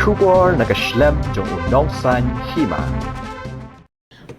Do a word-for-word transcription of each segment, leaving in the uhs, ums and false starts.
Khubor na ka shlem jong u nongsan hima.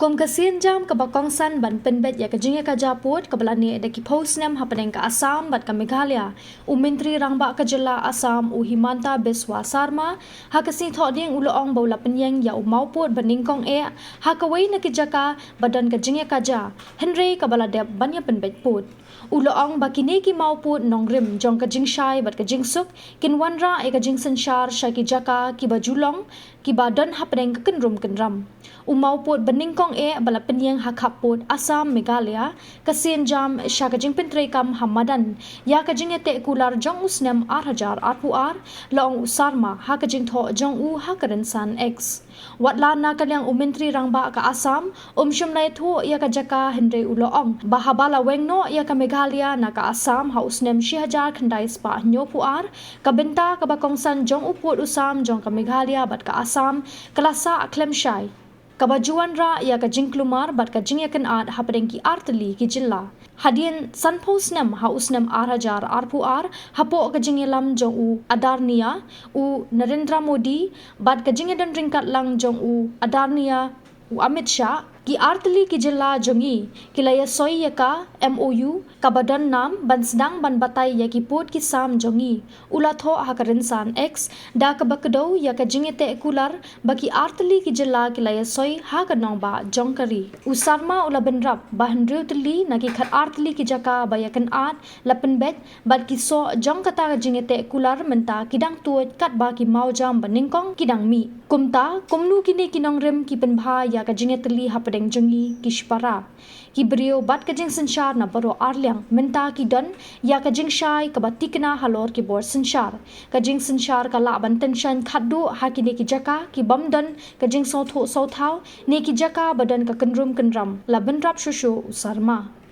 Kum ka sienjam kaba kongsan ban pynbeit ïa ka jingïakajia pud kaba la neh da ki phew snem hapdeng ka Assam bad ka Meghalaya, u Myntri Rangbah ka jylla Assam u Himanta Biswa Sarma ha ka Sngi Thohdieng u la ong ba u la pynïeng ïa u mawpud ba nyngkong eh ha kawei na ki jaka ba don ka jingïakajia, hynrei kaba la dep ban ïa pynbeit pud. U la ong ba kine ki mawpud nongrim jong ka jingshai bad ka jingsuk kin wanrah ïa ka jingsynshar sha ki jaka kiba ju long kiba don hapdeng ka kynrum kynram. U mawpud ba nyngkong eh ba la pynïeng ha khappud Assam Meghalaya, ka sienjam sha ka jingpyntreikam ha madan ïa ka jingïateh kular jong u snem ar hajar arphew ar, la ong u Sarma ha ka jingthoh jong u ha ka rynsan X. Watla na ka liang u Myntri Rangbah ka Assam um shym la ïathuh ïa ka jaka, hynrei u la ong ba haba la weng noh ïa ka Meghalaya na ka Assam ha u snem shi hajar khyndai spah hynñiewphew ar, ka bynta kaba kongsan jong u pud u sam jong ka Meghalaya bad ka Assam ka la sah khlem shai, kaba ju wanrah ïa ka jingkulmar bad ka jingïakynad hapdeng ki artylli ki jylla. Hadien sanphew snem ha u snem ar hajar arphew ar, hapoh ka jingïalam jong u Adarniya u Narendra Modi bad ka jingïadon ryngkat lang jong u Adarniya u Amit Shah, ki artylli ki jylla jong ngi ki la ïasoi ïa ka M O U kaba don nam ban sdang ban batai ïa ki pud ki sam jong ngi, u la thoh ha ka rynsan X, da kaba kdew ïa ka jingïateh kular ba ki artylli ki jylla ki la ïasoi ha ka nongbah jong ka ri. U Sarma u la bynrap ba hynriew tylli na ki khatar tylli ki jaka ba ïakynad la pynbeit bad ki soh jong kata ka jingïateh kular mynta ki dang tuid katba ki mawjam ba nyngkong ki dang mih. Kumta, kumno kine ki nongrim ki pynbha ïa ka jingïatylli hapdeng jong ngi ki shipara, ki briew bad ka jingsynshar na baroh arliang mynta ki don ïa ka jingshai kaba tikna halor ki bor synshar. Ka jingsynshar ka lah ban tyngshaiñ khatduh ha kine ki jaka ki bym don ka jingsngewthuh sngewthaw ne ki jaka ba don ka kynrum kynram, la bynrap shuh shuh u Sarma.